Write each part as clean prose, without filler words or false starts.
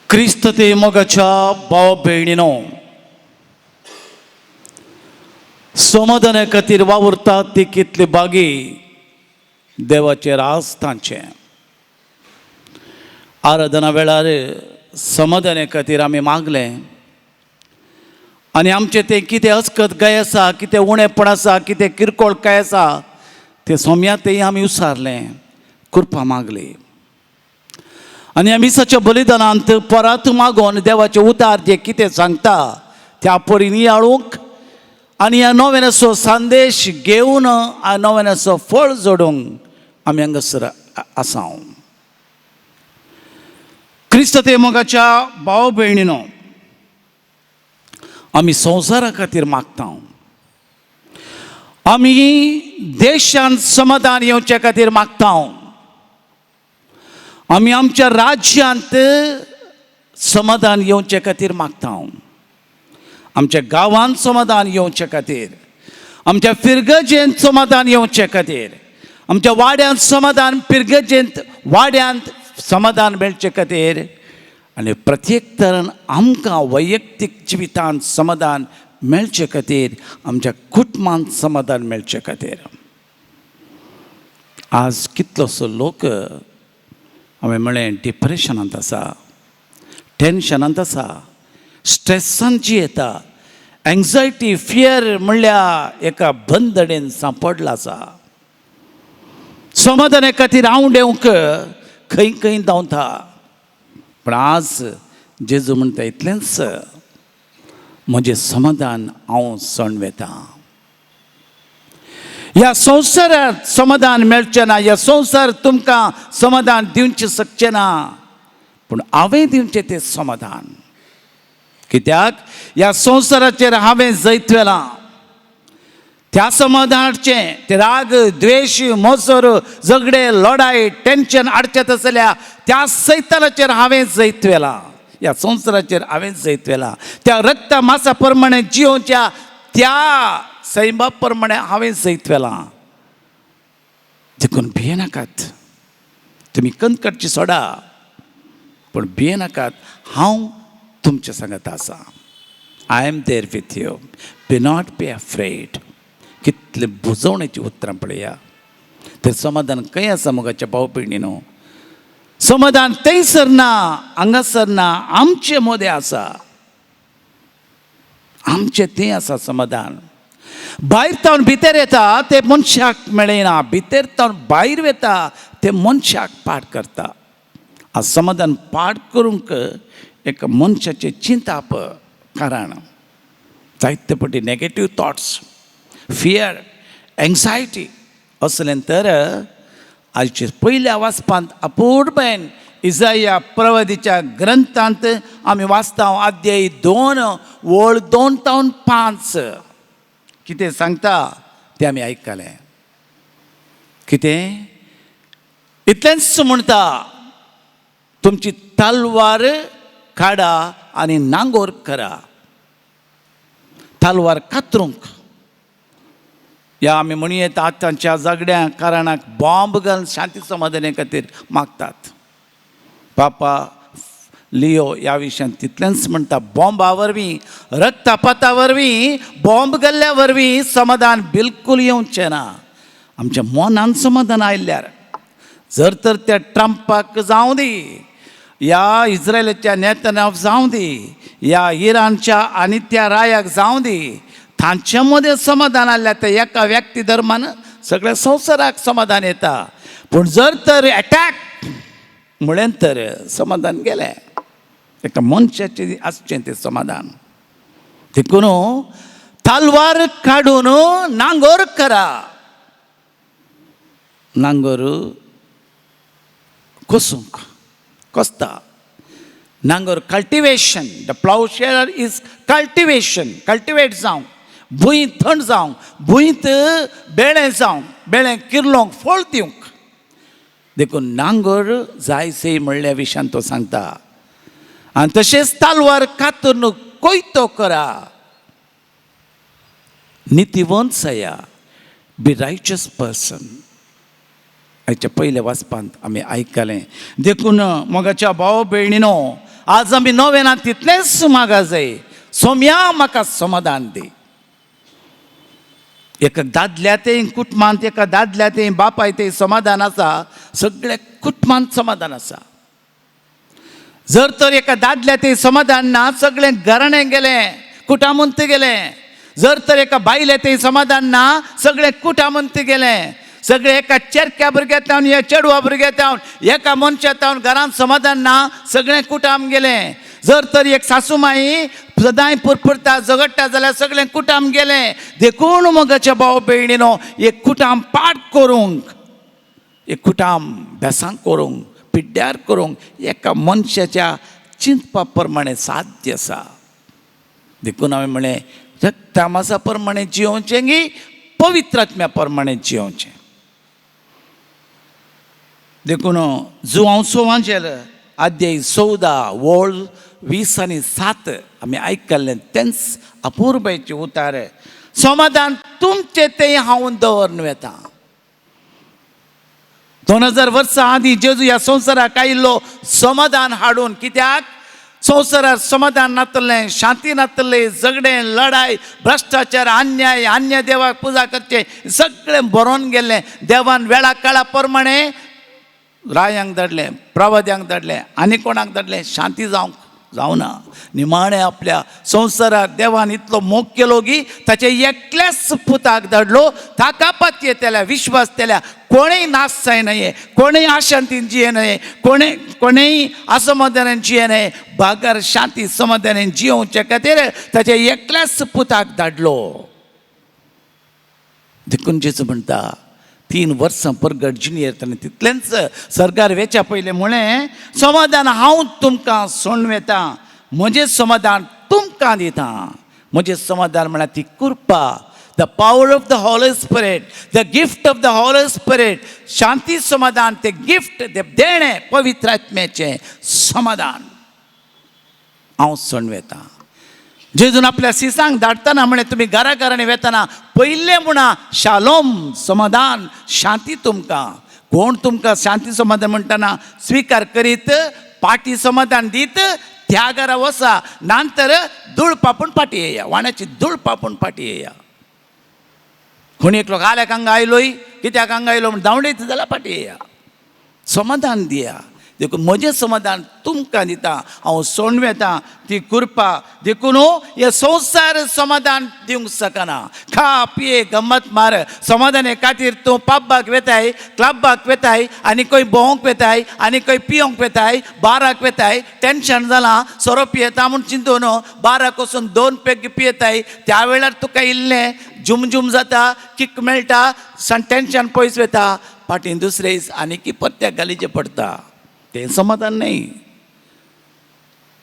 क्रिस्त ते मोगाच्या भाव भयणीनो, समाधाना खातीर वावुरतात ती कितली बागी देवाचेर रास तांचें. आराधना वेळार समाधाना खातीर आमी मागलें आनी आमचें तें कितें अस्कत काय आसा, कितें उणेपण आसा, कितें किरकोळ काय आसा तें सोम्या तें आमी विचारलें, कृपा मागली आनी ह्या मिसाच्या बलिदानांत परत मागोन देवाचें उतार जें कितें सांगता त्या परी नियाळूंक आनी ह्या नव्यानाचो संदेश घेवन नव्यानाचो फळ जोडूंक आमी हांगासर आसा. क्रिस्त ते मोगाच्या भाव भयणीनो, आमी संवसारा खातीर मागता, आमी देशांत समाधान येवचे खातीर मागता, आमी आमच्या राज्यांत समाधान येवचे खातीर मागता, आमच्या गांवांत समाधान येवचे खातीर, आमच्या फिरगजेंत समाधान येवचे खातीर, आमच्या वाड्यांत समाधान, फिरगजेंत वाड्यांत समाधान मेळचे खातीर आनी प्रत्येक तरान आमकां वैयक्तीक जिवितांत समाधान मेळचे खातीर, आमच्या कुटुंबांत समाधान मेळचे खातीर. आज कितलोसो लोक, हांवें म्हळें, डिप्रेशनांत आसा, टेन्शनांत आसा, स्ट्रेसान जियेता, एंग्जायटी, फियर म्हणल्यार एका बंदडेन सांपडला आसा. समाधाना खातीर आंवडेवंक खंय खंय धांवता. पूण आज जेजू म्हणटा, इतलेंच म्हजें समाधान हांव सण वेता. ह्या संवसारात समाधान मेळचें ना, ह्या संवसार तुमकां समाधान दिवचें शकचें ना, पूण हांवें दिवचें तें समाधान, कित्याक ह्या संवसाराचेर हांवें जैत व्हेलां. त्या समाधानाचें ते राग, द्वेश, मोसर, झगडे, लढाय, टेन्शन हाडचें आसल्या त्या सैतानाचेर हांवें जैत व्हेलां. ह्या संवसाराचेर हांवें जैत व्हेलां. त्या रक्ता मासा प्रमाणे जियोवच्या त्या सैमा प्रमाणे हांवें जैत व्हेलां. देखून भियेनाकात. तुमी कंत काडची सोडा, पूण भियेनाकात, हांव तुमच्या सांगात आसा. I am there with you, be not be afraid. कितले बुजवणेची उतरां पळया. तर समाधान खंय आसा, मोगाच्या भाव भयणीनो? समाधान थंयसर ना, हांगासर ना, आमचे मदें आसा. आमचें तें आसा समाधान. भायर तावन भितर येता ते मनशाक मेळना, भितर तावन भायर वता ते मनशाक पाड करता. आज समाधान पाड करूंक एक मनशाचें चिंताप कारण जायते पटी नेगेटीव थॉट्स, फियर, एंग्जायटी असलें. तर आजचे पयल्या वाचपांत अपूर्बेन इजाया प्रवादीच्या ग्रंथांत आमी वाचता, अध्याय 2, वळ 2 तावन 5. कितें सांगता तें आमी आयकलें. कितें इतलेंच म्हणटा, तुमची तलवार काडा आनी नांगोर करा. तलवार कातरूंक या आमी म्हणयेत, आतांच्या झगड्या कारणाक बॉम्ब घालून शांती समाधाने खातीर मागतात. पापा लियो ह्या विशयान तितलेंच म्हणटा, बॉम्बा वरवीं, रक्तपाता वरवीं, बॉम्ब घाल्ल्या वरवीं समाधान बिलकूल येवचें ना. आमच्या मनान समाधान आयल्यार, जर तर त्या ट्रंपाक जावं दी, या इस्रायलाच्या नेतन्याहूक जावं दी, या इराणच्या आनी त्या रायाक जावं दी, तांचे मदें समाधान आयल्यार ते एका व्यक्ती धर्मान सगळ्या संवसाराक समाधान येता. पूण जर तर एटॅक म्हळें तर समाधान गेलें. एका मनशाचें आसचें तें समाधान. देखून तलवार काडून नांगोर करा. नांगोर कोसूंक कोसता. नांगोर cultivation, the ploughshare is cultivation. Cultivate जावंक, भूंय थंड जावंक, भूंयत बेळें जावंक, बेळें किर्लोंक, फळ दिवंक. देखून नांगर जाय से म्हणल्या विशयान तो सांगता. आनी तशेंच तालवार कातरून कोयतो करा. नितीवंत जाया, बी रायचस पर्सन. आयच्या पयल्या वाचपांत आमी आयकलें. देखून मोगाच्या भाव भयणीनो, आज आमी नोवेनां तितलेंच मागा जाय, सोम्या म्हाका समाधान दी. एका दादल्या तें कुटुंबांत, एका दादल्या तें बापाय तें समाधान आसा, सगळ्या कुटुंबांत समाधान आसा. जर तर एका दादल्या तें समाधान ना, सगळें घराणें गेलें, कुटामंत गेलें. जर तर एका बायले तें समाधान ना, सगळें कुटामंत गेलें. सगळें एका चेरक्या भुरग्या तावन, या चेडवा भुरग्या तावन, एका मनशा तावन घरांत समाधान ना, सगळें कुटाम गेलें. जर तर एक सासू माई सदांय पुरपुरता झगडटा जाल्यार सगळें कुटाम गेलें. देखून मोगाच्या भाव भयणीनो, एक कुटाम पाट करूंक, एक कुटाम बेसांक करूंक, पिड्ड्यार करूंक एका मनशाच्या चिंतपा प्रमाणें साध्य आसा. देखून हांवें म्हणलें, रक्तामासा प्रमाणें जियोवचें गी पवित्र आत्म्या प्रमाणें जियोवचें. देखून जुवांव सोवांचेर अध्याय 14 वोळ 20 आनी 7 आमी आयकल्लें तेंच अपुरबायचें उतार. समाधान तुमचें तें हांव दवरून वेता. 2000 वर्सां आदीं जेजू ह्या संवसाराक आयिल्लो समाधान हाडून. कित्याक संवसारार समाधान नातलें, शांती नातलें, झगडें, लढाय, भ्रश्टाचार, अन्याय, अन्य देवाक पुजा करचें सगळें बरोवन गेल्लें. देवान वेळा काळा प्रमाणें रायांक धाडलें, प्रवाद्यांक धाडलें, आनी कोणाक धाडलें, शांती जावंक जावना. निमाणें आपल्या संवसाराक देवान इतलो मोग केलो की ताचे एकल्याच पुताक धाडलो. ताका पातयेतल्या, विश्वास केल्या कोणूय नाश जायनये, कोणूय अशांतीन जिये नये, कोणूय कोणूय असमाधानान जिये नये, बागर शांती समाधानान जियोवचे खातीर ताच्या एकल्याच पुताक धाडलो. देखून जेजू म्हणटा, 3 वर्सां परगट जिणेर ताणें तितलेंच सरकार वेच्या पयलें म्हळें, समाधान हांव तुमकां सोडून वेता, म्हजें समाधान तुमकां दिता. म्हजें समाधान म्हळ्यार ती कृपा, the power of the Holy Spirit, the gift of the Holy Spirit. शांती समाधान ते गिफ्ट, ते देणें पवित्र आत्म्याचें समाधान हांव सोडून वेता. जेजून आपल्या सिसांक धाडटना म्हळें, तुमी घरा घरांनी वेतना पयलें म्हणा, शालोम, समाधान, शांती तुमकां. कोण तुमकां शांती समाधान म्हणटना स्विकार करीत, पाटी समाधान दीत त्या घरा वसा, नंतर धूळ पापून पाटी येया, वाण्याची धूळ पापून पाटी येया. कोणी एकलो काल्याक हांगा आयलोय, कित्याक हांगा आयलो म्हण धांवडयत जाल्यार पाटी येया. समाधान दिया. देखून म्हजें समाधान तुमकां दिता हांव, सोडून वेता ती कृपा. देखून हे संवसार समाधान दिवंक शकना. खा, पिये, गम्मत मार, समाधाने खातीर तूं पब्बाक वेताय, क्लबाक वेताय, आनी खंय भोंवंक वेताय, आनी खंय पियोंक वेताय, बाराक वेताय. टेंशन जालां, सोरो पियेता म्हूण चिंतून बाराक वचून 2 पेग पियेताय. त्या वेळार तुका इल्लें जुमजुम जाता, किक मेळटा, टेंशन पयस वता. फाटीं दुसरे दीस आनीकी परत्याक घालीचें पडटा. तें समाधान न्हय,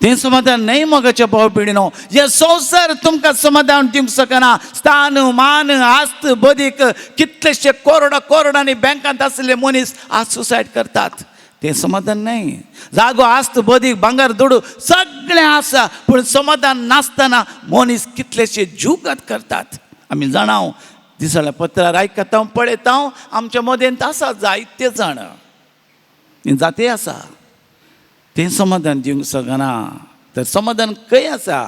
तें समाधान न्हय. मोगाच्या भाव भयणीनो, हे संवसार तुमकां समाधान दिवंक शकना. स्थान मान आस्त बदीक, कितलेशे कोरडा कोरडांनी बँकांत आसले मनीस आज सुसायड करतात. तें समाधान न्हय. जागो, आस्त, बदीक, भांगर, दुडू सगळें आसा, पूण समाधान नासतना मनीस कितलेशे जुगात करतात. आमी जाणाव, दिसाळ्या पत्रार आयकता, पळयता, आमच्या मदेंत आसा जायते जाण, जाते आसा. तें समाधान दिवंक शकना. तर समाधान खंय आसा?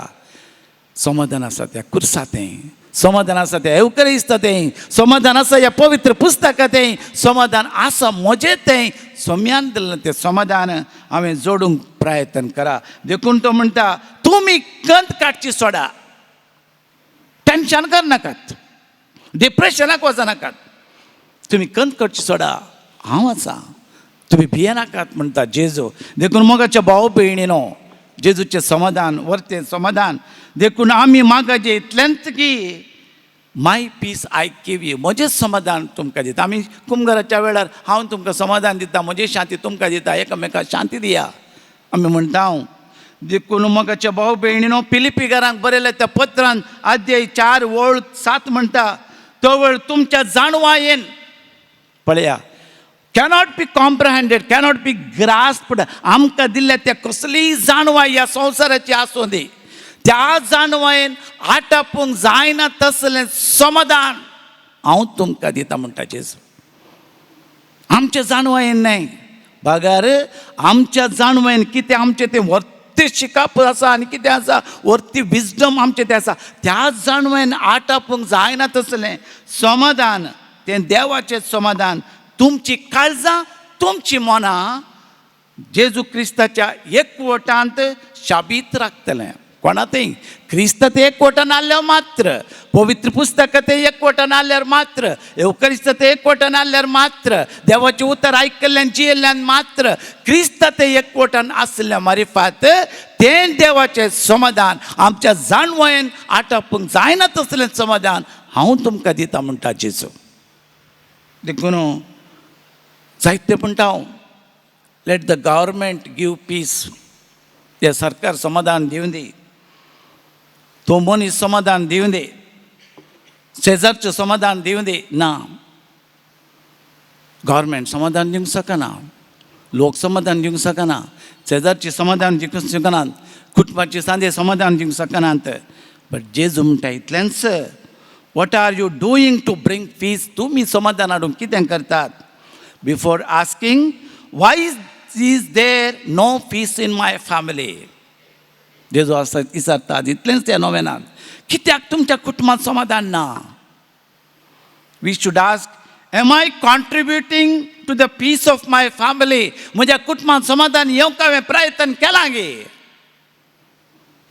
समाधान आसा त्या कुर्सा तें, समाधान आसा त्या एवकरिस्त तें, समाधान आसा ह्या पवित्र पुस्तकां तें, समाधान आसा म्हजें तें सोम्यान दिल्लें तें समाधान हांवें जोडूंक प्रयत्न करा. देखून तो म्हणटा, तुमी कंत काडची सोडा, टेंशन करनाकात, डिप्रेशनाक वचनाकात, तुमी कंत काडची सोडा, हांव आसा, तुमी भियेनाकात म्हणटा जेजू. देखून मोगाच्या भाव भयणीनो, जेजूचें समाधान वर्तें समाधान. देखून आमी मागाचें इतलेंच की my peace I give you, म्हजें समाधान तुमकां दिता. आमी कुमगराच्या वेळार हांव तुमकां समाधान दिता, म्हजी शांती तुमकां दिता, एकामेकाक शांती दिया आमी म्हणटा हांव. देखून मोगाच्या भाव भयणीनो, पिलिपी घरांक बरयल्या त्या पत्रान अध्याय 4 वळ 7 म्हणटा, तवळ तुमच्या जाणवायेन पळया, cannot be comprehended, cannot be grasped. आमकां दिल्ल्या त्या कसलीय जाणवाय ह्या संवसाराची आसूं दी, त्या जाणवायेन आटापूंक जायना तसलें समाधान हांव तुमकां दिता म्हणटा जेजू. आमच्या जाणवायेन न्हय, बगर आमच्या जाणवायेन कितें आमचें तें वरतें शिकप आसा आनी कितें आसा, वरती विजडम आमचें तें आसा. त्या जाणवयन आटापूंक जायना तसलें समाधान, तें देवाचें समाधान तुमची काळजां, तुमची मनां जेजू क्रिस्ताच्या एकवटांत शाबीत राखतलें. कोणा तें क्रिस्त ते एकवटान आसल्यार मात्र, पवित्र पुस्तकां ते एकवटान आसल्यार मात्र, येवकरिस्त ते एकवटान आसल्यार मात्र, देवाचें उतर आयकल्ल्यान जियेल्ल्यान मात्र, क्रिस्त ते एकवटान आसल्या मारिफात तें देवाचें समाधान आमच्या जाणवयन आटापूंक जायना तसलें समाधान हांव तुमकां दिता म्हणटा जेजू. देखून जायते म्हणटा हांव, let the government give peace. ते सरकार समाधान दिवं दी, तो मनीस समाधान दिवं दी, शेजारचें समाधान दिवं दी. ना, गव्हर्मेंट समाधान दिवंक शकना, लोक समाधान दिवंक शकना, शेजारची समाधान दिवंक शकनात, कुटुंबाची सांदे समाधान दिवंक शकनात. बट जेजू म्हणटा इतलेंच, what are you doing to bring peace? तुमी समाधान हाडूंक कितें करतात? Before asking why is there no peace in my family, जेजू आसा विचारता इतलेंच त्या नोवेनान, कित्याक तुमच्या कुटुंबात समाधान ना? We should ask, am I contributing to the peace of my family? म्हज्या कुटुंबात समाधान येवंक हांवें प्रयत्न केला गे?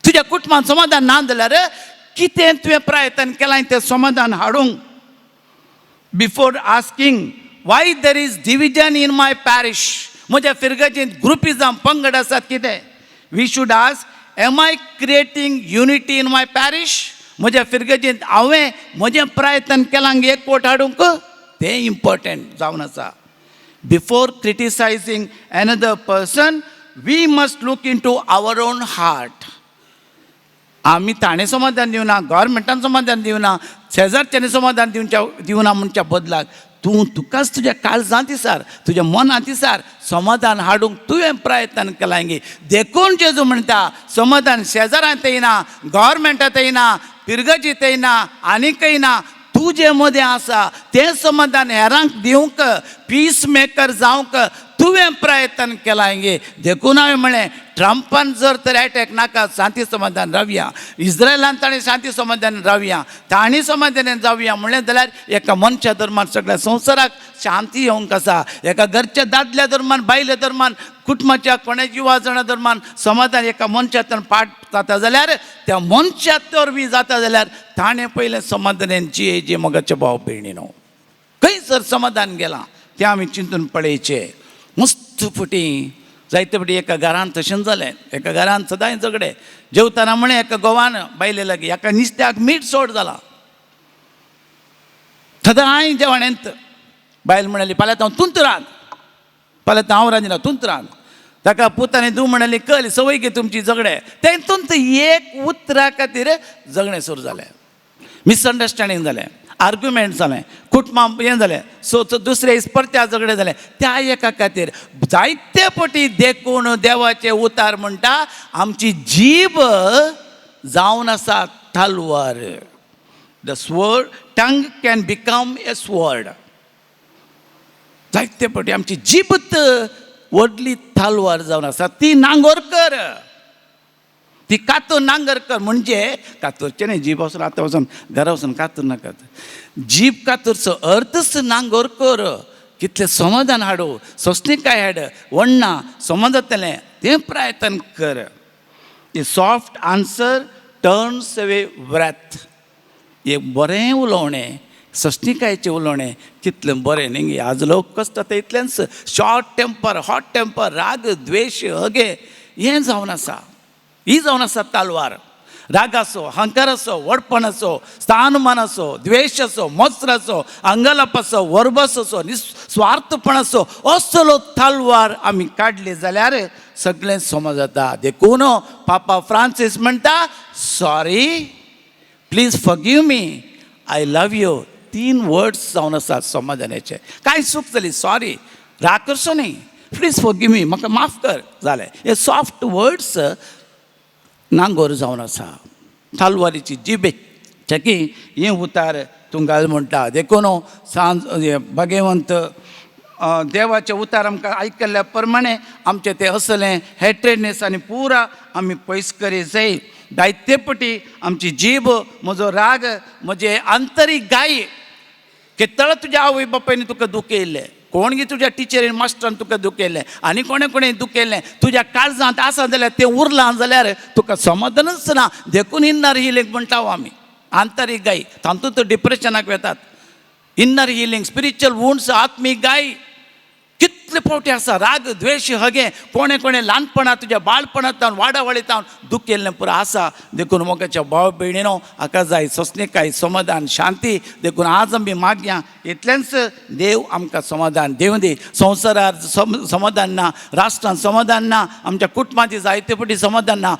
तुज्या कुटुंबात समाधान ना जाल्यार कितें तुवें प्रयत्न केलां तें समाधान हाडूंक? Before asking why there is division in my parish, म्हज्या फिरगजेंत ग्रुपिजम पंगड आसात कितें, we should ask, am I creating unity in my parish? म्हज्या फिरगजेंत हांवें म्हजें प्रयत्न केलां एकवट हाडूंक? तें इम्पॉर्टंट जावन आसा. Before criticizing another person, we must look into our own heart. आमी ताणें समाधान दिवना, गव्हर्मेंटान समाधान दिवना, शेजारच्यांनी समाधान दिवच्या दिवना म्हणच्या बदलाक तूं तुकाच तुज्या काळजांत दिसार, तुज्या मनांत दिसार, समाधान हाडूंक तुवें प्रयत्न केलां गे? देखून जेजू म्हणटा, समाधान शेजारांत येना, गव्हर्मेंटांत येना, पिरगजीत येना, आनीकय ना, तुजे मदें आसा. तें समाधान हेरांक दिवंक, पीस मेकर जावंक तुवें प्रयत्न केलां गे? देखून हांवें म्हणलें, ट्रंपान जर तर एटॅक नाका, शांती समाधान रावया, इस्रायलान ताणें शांती समाधान रावया, तांणी समाधानान जावया म्हणलें जाल्यार एका मनशा धर्मान सगळ्या संवसाराक शांती येवंक आसा. एका घरच्या दादल्या धर्मान, बायले धर्मान, कुटुंबाच्या कोणाची युवा जाणा धर्मान समाधान एका मनशांतल्यान पाठ जाता जाल्यार, त्या मनशात वरवीं जाता जाल्यार ताणें पयलें समाधानान जियेचे. मोगाचे भाव भयणीनो, खंय जर समाधान गेलां तें आमी चिंतून पळयचें. मस्त फुटी जायते फावटी एका घरान तशेंच जालें. एका घरान सदांय झगडे. जेवतना म्हळें एका घोवान बायले लागीं, एका नुस्त्याक मीठ चड जालां, सदांय जेवण येत. बायल म्हणाली, फाल्यां हांव तुंत रांद, फाल्यां हांव रांदिना, तुंत रांद. ताका पुतानी धूव म्हणाली, कल सवय गे तुमची झगडे. तेतून एक उतरा खातीर झगडें सुरू जालें, मिसअंडरस्टँडींग जालें, आर्ग्युमेंट जालें, कुटुंबां हें जालें, सो दुसरे दीस परत्या झगडें जालें त्या एका खातीर जायते पटी. देखून देवाचें उतार म्हणटा, आमची जीब जावन आसा तलवार. The sword, tongue can become a sword. जायते पटी आमची जीबत व्हडली तलवार जावन आसा. ती नांगोर कर, ती कातूर नांगर कर. म्हणजे कातरचें न्ही जीब वचून, आतां वचून घरा वचून कातूर नाकात. जीब कातरचो अर्थच नांगोर कर. कितलें समाधान हाडू, सोंसणीकाय हाड, वण्णा समज जातलें तें प्रयत्न कर. A soft answer turns away wrath. एक बरें उलोवणें, सोंसणीकायेचें उलोवणें कितलें बरें न्ही गे? आज लोक कसता ते इतलेंच, शॉर्ट टेंपर, हॉट टेंपर, राग, द्वेश, हगे हें जावन आसा. ही जावन आसा तालवार. रागाचो, अहंकाराचो, व्हडपणाचो, स्थानमानाचो, द्वेशाचो, मत्सराचो, अंगलापाचो, वरबसाचो, निस्वार्थपणाचो असलो तलवार आमी काडली जाल्यार सगळें समज जाता. देखून पापा फ्रांसीस म्हणटा, sorry, please forgive me, I love you. तीन वर्ड्स जावन आसात समाधानाचे. कांय चूक जाली, सॉरी, राग करचो न्ही, प्लीज फॉरगीव मी, म्हाका माफ कर, जालें. हे सॉफ्ट वर्ड्स नांगोर जावन आसा तलवारीची जिबे की हें उतार तूं घाल म्हणटा. देखून सांज भगवंत देवाचें उतार आमकां आयकल्ल्या प्रमाणे आमचें तें असलें हेट्रेडनेस आनी पुरा आमी पयस करी जाय. जायते पटी आमची जीब, म्हजो राग, म्हजें आंतरीक गाय केतळ तुज्या आवय बापायन तुका दुखयल्लें, कोण गी तुज्या टिचरीन मास्टरान तुका दुखयल्लें आनी कोणें कोणें दुखयल्लें, तुज्या काळजांत आसा जाल्यार तें उरलां जाल्यार तुका समाधानच ना. देखून इन्नर हिलींग म्हणटा आमी. आंतरीक गाय तातूंत डिप्रेशनाक वेतात. इन्नर हिलींग, स्पिरिच्युअल वुंड्स, आत्मीक गाय कितले फावटी आसा. राग, द्वेश, हगे कोणें कोणें ल्हानपणांत तुज्या बाळपणांत वाडावळींत दुखयल्लें पुरो आसा. देखून मोगाच्या भाव भयणीनो, हाका जाय सोंसणीकाय, समाधान, शांती. देखून आज आमी मागया, इतलेंच देव आमकां समाधान दिवं दी. संवसारार समाधान ना, राष्ट्रांत समाधान ना, आमच्या कुटुंबांत जायते फावटी समाधान ना,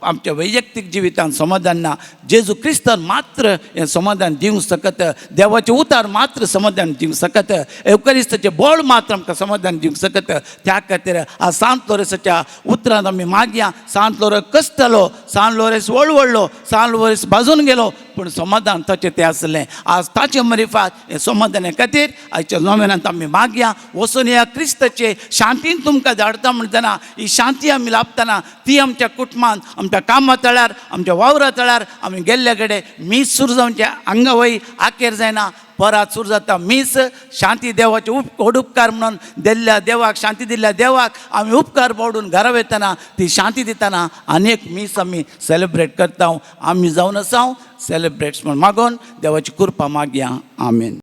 आमच्या वैयक्तीक जिवितांत समाधान ना. जेजू क्रिस्तान मात्र हें समाधान दिवंक शकत. देवाचें उतार मात्र समाधान दिवंक शकत. एवकरिस्ताचें बळ मात्र आमकां समाधान दिवंक शकत. त्या खातीर आज सांत लोरेसाच्या उतरांत आमी मागया. सांत लोरेस कश्टलो, सांत लोरेस वळवळलो, सांत लोरेस भाजून गेलो, पूण समाधान ताचें तें आसलें. आज ताचे मरिफात हें समाधाना खातीर आयच्या नोवेनांत आमी मागया. वचून ह्या क्रिस्ताचे शांतीन तुमकां धाडटा म्हणटना ही शांती आमी लाभतना ती आमच्या कुटुंबांत, आमच्या कामा तळार, आमच्या वावरा तळार आमी गेल्ले कडेन मीस सुरू जावचे हांगा वय आखेर जायना, परात सुरू जाता मीस. शांती देवाचे व्हड उपकार म्हणून दिल्ल्या देवाक, शांती दिल्ल्या देवाक आमी उपकार पावडून घरा वयतना ती शांती दितना अनेक मीस आमी सेलिब्रेट करता. आमी जावन आसा सेलिब्रेट्स म्हण मागून देवाची कृपा मागया. आमेन.